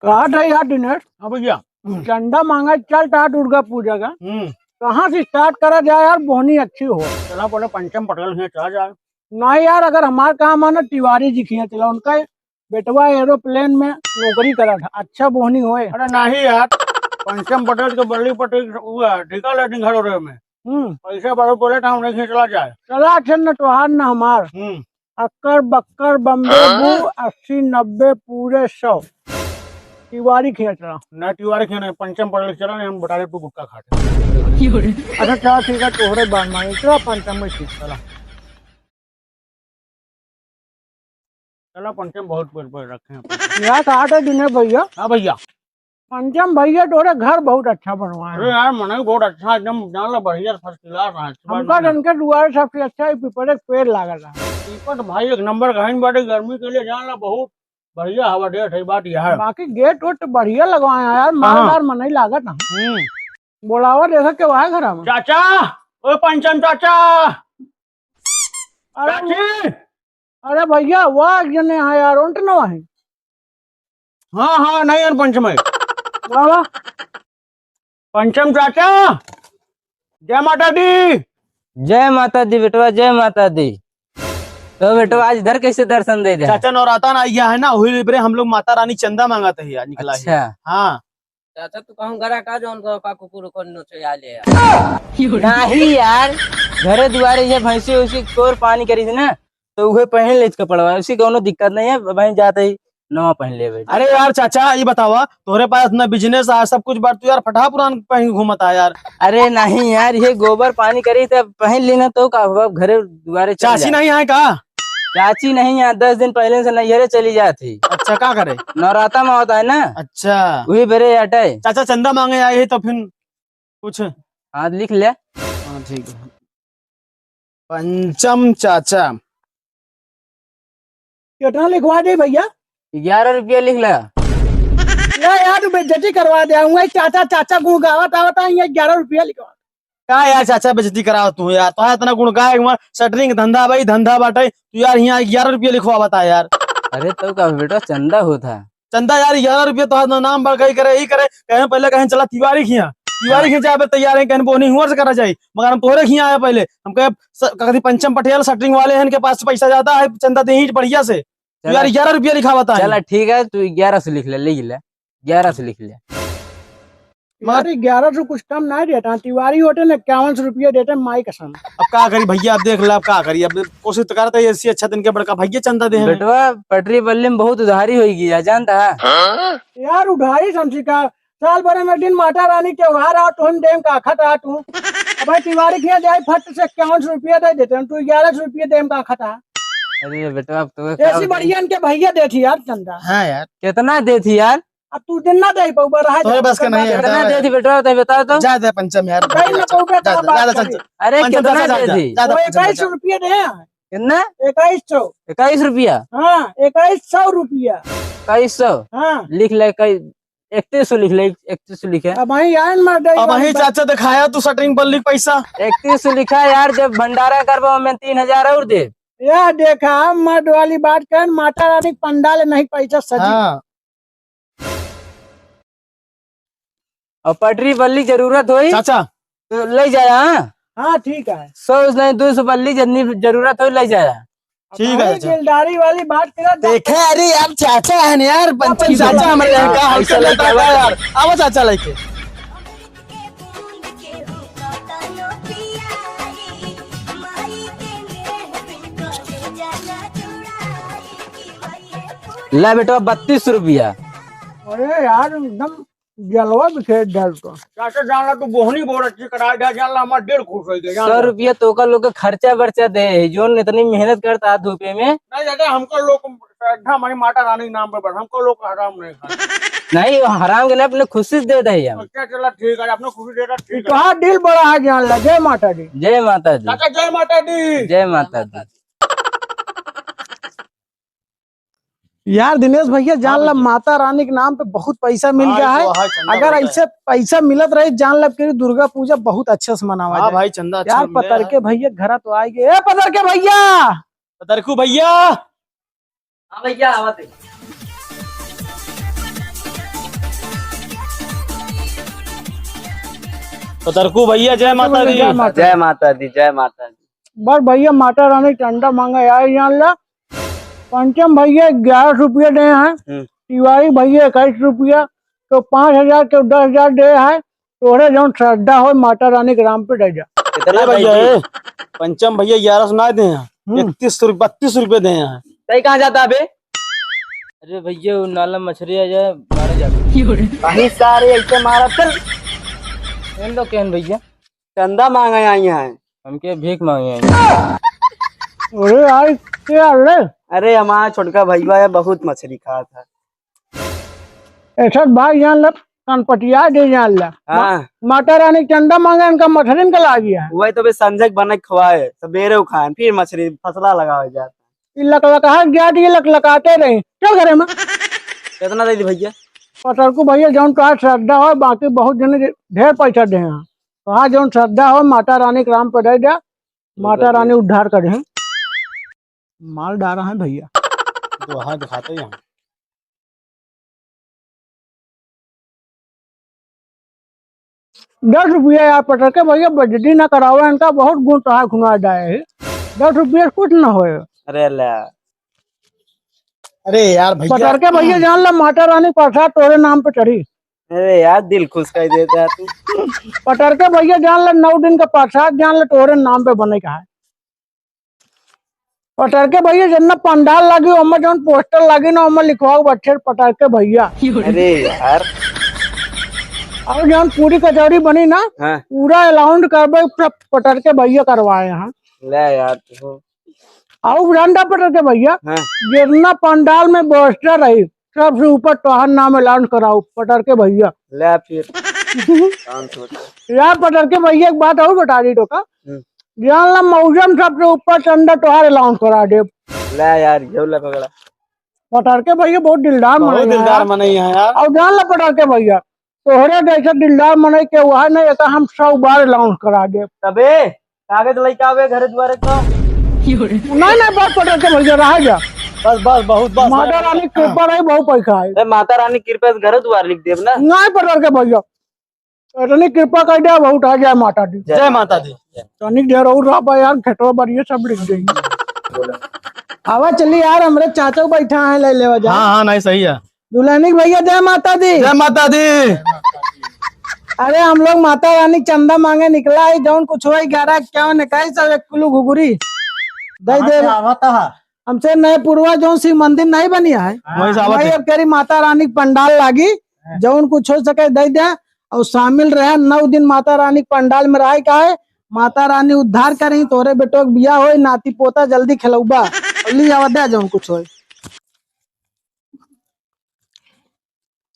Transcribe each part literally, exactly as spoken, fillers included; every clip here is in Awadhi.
कहत है यार दिनेश, हाँ भैया। चंदा मांगा चल ता दुर्गा पूजा का। हम्म। कहाँ से start करा जाए यार, बोहनी अच्छी हो। चला पहले पंचम पटेल से चला जाए। नहीं यार, अगर हमार काम है ना, तिवारी जी खिया चला, उनका बेटवा aeroplane में नौकरी करा था, अच्छा बोहनी होए। अरे नहीं यार, पंचम पटेल के बल्ली पटेल हुआ, ठिका ले दिन घर में। हम्म। पैसा बड़ो बोले तो हम नहीं चला जाए। चला, अच्छा न तोहार न हमार। हम्म। अक्कर बक्कर बम्बे बू, अस्सी नब्बे पूरे सौ। तिवारी खिया चला। ना तिवारी खिया नहीं, पंचम पटेल चला नहीं, हम बटाले तू गुटखा खाते। अच्छा चला ठीक है, तोहरे बात मानी, चला पंचम में ठीक चला। चला पंचम बहुत पेट पर रखे हैं अपन। यार कहा था दिनेश भैया। हाँ भैया। पंचम भैया तोरे घर बहुत अच्छा बनवाए अरे हैं। यार, मनई बहुत अच्छा, एकदम जान ला बढ़िया first class है, अच्छी बात हमका नहीं। इनके दुआरे सबसे अच्छा ही पीपरे के पेड़ लागल है। पीपल तो भाई एक नंबर का है, बड़ी गर्मी के लिए जान ला बहुत बढ़िया हवा देत है, बात यह है। बाकी gate वेट तो बढ़िया लगवाए हैं यार, हाँ। मालदार मनई लागत है। हम्म। बोलावा देखा के वहाँ घर में। चाचा, ओ पंचम चाचा। अरे चाची। अरे भैया, वाह, एक जने हैं यार, उनट न है। हाँ, हाँ, नहीं यार, पंचम है। वाह, वाह। पंचम चाचा, जय माता दी। जय माता दी बेटवा, जय माता दी। तो बेटवा, आज इधर कैसे दर्शन दे दे? चाचा, नवराता ना आइया है ना, वही बरे हम लोग माता रानी चंदा मांगत है यार, निकला है। अच्छा। हाँ। चाचा, तू कहूँ गरा का जौन को का कुकुर उकुर नोचे आ ले यार। नहीं यार, घरे दुआरे ये भैंसी उसी कोर पानी करी थी ना, तो उहे पहन लेत कपड़वा, उसी कौनो दिक्कत नहीं है, वहीं जाते ही नवा पहन लेबे। अरे यार चाचा, ये बतावा, तोहरे पास इतना business आ, सब कुछ बात, तू यार फटहा पुरान पहन के घूमत आ यार। अरे नहीं यार, ये गोबर पानी करी तब पहन लेना तो का, अब घरे दुआरे चल चाची जा। नहीं है का? चाची नहीं, यहाँ दस दिन पहले से नैहरे चली जात ही। अच्छा, का करे? नवराता में होता है ना। अच्छा। वही बेरे अटे। चाचा चंदा मांगे आए ही तो फिर कुछ। हाँ, लिख ले। हाँ, ठीक है। पंचम चाचा। कितना लिखवा दे भैया? ग्यारह रुपया लिख ले। ले यार, तू बेइज्जती करवा दे। हूँ चाचा, चाचा गुण गावत आवत है, ये ग्यारह रुपया लिखवा। का यार चाचा बेइज्जती करावत तू यार? तोहार इतना गुण गाए, वहाँ शटरिंग धंधा भाई, धंधा बाटे। तू यार यहाँ ग्यारह रुपया लिखवा बता यार। अरे तो का बेटा, चंदा होता है। चंदा यार, ग्यारह रुपया तोहार ना नाम बड़काई करे, ई करे, कहे पहले कहे चला तिवारी खिया, तिवारी खिया जाबे तैयार है, कहे बोनी हुआ से करा जाई, मगर हम तोहरे खिया आए पहले। हम कहे स-, कथी पंचम पटेल शटरिंग वाले हैं, इनके पास पैसा ज्यादा है, चंदा दे ही बढ़िया से। तू चला। यार ग्यारह रुपया लिखा बता चला है। ठीक है, तू ग्यारह सौ लिख ले, ले ले, ग्यारह सौ लिख ले। मगर यार, ग्यारह सौ कुछ कम नहीं देता, तिवारी होते ना इक्यावन सौ रुपया देते, माई कसम। अब का करी भैया, अब देख ला, अब का करी, अब कोशिश तो करते हैं, इससे अच्छा दिन के बड़का भैया चंदा दे हमें। बेटवा, पटरी बल्ली में बहुत उधारी होई गई है, जानता है? यार, उधारी समझी का? साल भर में दिन माता रानी त्योहार आ, तुम देम का खटा तू। अब भाई तिवारी के यहाँ जाए, फट से इक्यावन सौ रुपया दे देते हैं, तू ग्यारह सौ रुपया देम का खटा। अरे बेटवा, अब तो ऐसी बढ़िया इनके भैया देती यार चंदा। हाँ यार। कितना देती यार? अब तू दिन ना दे पाऊ, बड़ा है तोरे बस के नहीं है, कितना दे दी बेटा, तै बता तो। जा दे पंचम यार, दे ना पाऊ, जा, जा, जा, जा, जा। अरे पंचम, कितना जा, जा, दे दी? जा, जा, वो पंचम, इक्कीस सौ रुपया दे। कितना? इक्कीस सौ। इक्कीस रुपया? हाँ, इक्कीस सौ रुपया। इक्कीस सौ? हाँ। लिख ले, इक्कीस सौ लिख ले, इक्कीस सौ लिखे। अब वहीं यार मार दे, अब वहीं चाचा दिखाया तू शटरिंग बल्ली के पैसा। इक्कीस सौ लिखा यार, जब भंडारा करबो हमें तीन हजार और दे। यह देखा, मर्द वाली बात कर, माता रानी के पंडाल नहीं पैसा सजी। हाँ। और पटरी बल्ली जरूरत होई चाचा। तो ले जाया, हाँ? हाँ, ठीक है। सौ नहीं, दो सौ बल्ली जितनी जरूरत हो, ले जाया। ठीक है, भाई, चाचा। दिलदारी वाली बात करा, देखे, अरे यार, चाचा है ना यार, पंचम चाचा हमारे यहाँ का हाल ऐसा चाल लेके है यार। आओ चाचा लेके। ला बेटवा, बत्तीस रुपया। अरे यार, एकदम जलवा बिखेर डाल तो। चाचा, जान ला तू बोहनी बहुत अच्छी करा दे, जान ला हमार दिल खुश हो गया, जान सौ ला। रुपया तो का लोग के खर्चा बर्चा दे है, जोन इतनी मेहनत करता है धूपे में। नहीं दादा, हमको लोग श्रद्धा हमारी माता रानी के नाम पे बढ़, हमको लोग हराम नहीं खाना। नहीं, हराम के नहीं, अपने खुशी से दे दे हम। अच्छा, चला ठीक है, अपने खुशी दे रहा, ठीक है। तोहार दिल बड़ा है, जान ला। जय माता दी। जय माता दी। चाचा, जय माता दी। जय माता दी। यार दिनेश भैया, जान ला, माता रानी के नाम पे बहुत पैसा मिल गया है। अगर ऐसे पैसा मिलत रहे, जान ला, कि दुर्गा पूजा बहुत अच्छे से मनावा जाए। भाई, चंदा अच्छा यार, मिले पतर के भैया घर तो आए गए। ए, पतर के भैया, पतरकू भैया। हाँ भैया, आवत है। पतरकू भैया, जय माता दी। जय माता दी। जय माता दी, जय माता दी। बस भैया, माता रानी चंदा मांगे आए जान ला। पंचम भैया ग्यारह सौ रुपया दे हैं, हम्म। तिवारी भैया इक्कीस रुपया, तो पाँच हजार के दस हजार दे है। तोहरे जौन श्रद्धा हो माता रानी के नाम पे दे जा। कितना ए भैया, दे दी? ए, पंचम भैया ग्यारह सौ ना दे हैं, हम्म। इकतीस सौ, बत्तीस सौ रुपये दे हैं। तई कहाँ जाता अबे? अरे भैया, वो नाला मछरी आ जाए, मारे जाते। कहीं सारे ऐसे मारा, चल। एन लोग केहन भैया? चंदा मांगे आई हैं। हमके भीख मांगे आई हैं। अरे यार, क्या रे? अरे, हमारा छोटका भैया है, बहुत मछली खात है। ऐसा भाई जान ला, कनपटिया दे जान ला। हाँ। मा-, माता रानी चंदा मांगे, इनका मछली इनका लागी है। वही तो बे संजय के बने खवाए, सबेरे उखान, फिर मछली फसला लगावे जात। ई लकलकाहट जात, ई लकलकाते रही। चल घरे में। कितना दे दी भैया? पतरकू भैया, जौन तोहार श्रद्धा हो, बाकी बहुत जने ढेर पैसा दे हैं। तोहार जौन श्रद्धा हो, माता रानी के नाम पे दे दे, माता रानी उद्धार करे हैं। माल डारा है भैया। तो हाँ, दिखाते ही हैं। दस रुपया यार, पटरके भैया, बेइज्जती ना करावे इनका, बहुत गुण तोहार खुना जाए है। दस रुपया से कुछ ना होए। अरे ला। अरे यार भैया। पटरके भैया, जान ला, माता रानी प्रसाद तोरे नाम पे चढ़ी। अरे यार, दिल खुश कर देता है तू। पटरके भैया, जान ला, नौ दिन का प्रसाद, जान ला, तोरे नाम पे बने का है। पटरके भैया, जितना पंडाल लागी, ओमा जौन पोस्टर लागी ना, ओमा लिखवाओ बच्चे पटरके भैया। अरे यार। और जौन पूरी कचौड़ी बनी ना, हाँ। पूरा अलाउंस करबे, सब पटरके भैया करवाए हैं। ले यार, तू हो। और डंडा पटरके भैया, हाँ। जितना पंडाल में पोस्टर रही, सबसे ऊपर तोहार नाम अलाउंस कराओ, पटरके भैया। ले फिर। शांत हो जा। यार, पटरके भैया, एक बात और बता दी तो का? हम्म। जान ला, मौजम सबसे ऊपर चंदा तोहार अलाउंस करा दे। ले यार, यो ले पकड़ा। पटरके भैया बहुत दिलदार बहुत मनई है दिलदार यार। मनई है यार। और जान ला पटरके भैया, तोहरे जैसे दिलदार मनई के वह नहीं, एका हम सौ बार अलाउंस करा दे। तबे कागज लइके आवे घरे दुआरे का। नहीं, नहीं, बस पटरके भैया, रहा जा। बस, बस, बहुत, बस। माता रानी की कृपा रही, बहुत पैसा है। ए, माता रानी की कृपा से घरे दुआर लिख देब ना। नहीं पटरके भैया, इतनी कृपा कर दे, बहुत आ जाए माता दी। जय माता दी। तनिक देर और रहा बा यार, खेतवा बारी सब लिख देंगे। आवा चली यार, हमरे चाचा बैठा है, ले लेवा जा। हाँ, हाँ, नहीं, सही है। दुल्हनिक भैया, जय माता दी। जय माता दी। अरे, हम लोग माता रानी चंदा मांगे निकला है, जौन कुछ होई, ग्यारह इक्यावन इक्कीस और एक किलो घुघुरी दे कहाँ दे। से आवत है? हमसे नए पुरवा जौन शिव मंदिर नहीं बनी है, हाँ। वहीं से आवत वही है। अब करी माता रानी के पंडाल लागी, हाँ। जौन कुछ हो सके दे दे और शामिल रहे। नौ दिन माता रानी के पंडाल में रहे का है, माता रानी उद्धार करी, तोरे बेटो के बियाह होई, नाती पोता जल्दी खेलौबा, और ली आवा दे जौन कुछ होई।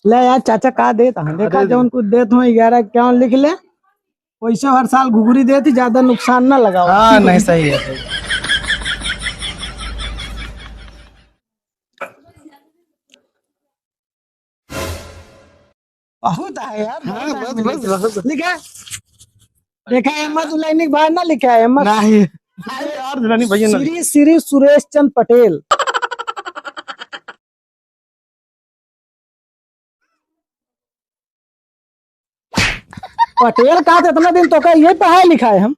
ले यार चाचा, का देत हैं? देखा, अरे जौन कुछ देत हो, ग्यारह इक्यावन लिख ले। वैसे हर साल घुघुरी देत ही, ज्यादा नुकसान ना लगाओ। हाँ, नहीं, सही है, सही है। बहुत है यार, हाँ, बहुत है, बस, मिनट। बस, बस। लिखा? देखा है, एमा दुल्हनी के बाहर ना लिखा है, एमा नहीं। अरे यार, दुल्हनी भैया ना श्री, श्री सुरेश चंद पटेल। पटेल का तो इतना दिन तो का ये पढ़ाई लिखाई हम,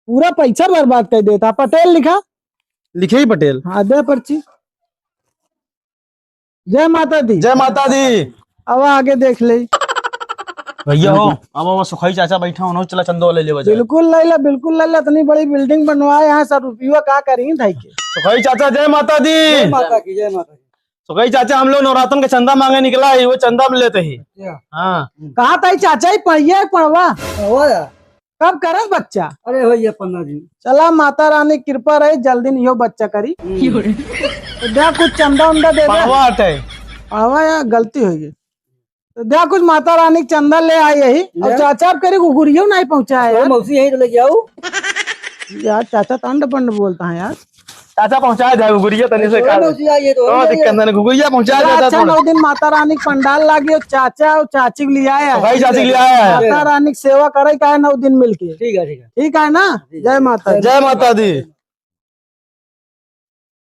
पूरा पैसा बर्बाद कर देता। पटेल लिखा। लिखे ही पटेल। हाँ, दे पर्ची। जय माता दी। जय माता दी। अब आगे देख ले। भैया हो, अब वो सुखई चाचा बैठा, उन्होंने चला चंदो ले लेवा जाए। बिल्कुल ले ला, बिल्कुल ले ला, इतनी बड़ी बिल्डिंग बनवाए हैं, सब रुपया का करी धाई के। सुखई चाचा, जय माता दी। जय माता की, जय माता की। सुखई चाचा, हम लोग नवरातन के चंदा मांगे निकला है, वो चंदा में लेते ही। अच्छा। हाँ। कहा था चाचा ही पढ़िए पढ़वा? पढ़वा यार। कब करस बच्चा? अरे भैया, पन्द्रह दिन। चला, माता रानी कृपा रही, जल्दी नहीं हो बच्चा करी। हम्म। तो द्या कुछ चंदा उंदा दे दे। पढ़वा हटे। पढ़वा यार, गलती हो गई। तो द्या कुछ माता रानी के चंदा ले आई यही। और ले। चाचा अब करी घुघुरियो नहीं पहुंचाया तो यार। मौसी यहीं तो लेके आओ। यार, चाचा तो अंड पंड बोलता है यार। चाचा पहुंचाया जाए घुघुरिया तनी से तो का। मौसी आई है तो कौन दिक्कत नहीं, घुघुरिया पहुंचाया जाए अच्छा, थोड़ा। नौ दिन माता रानी के पंडाल लागी और चाचा और चाची को ले आया है। भाई चाची को ले आया है। माता रानी की सेवा करे का है नौ दिन मिलके। ठीक है, ठीक है। ठीक है ना? ठीक है। जय माता दी। जय माता दी।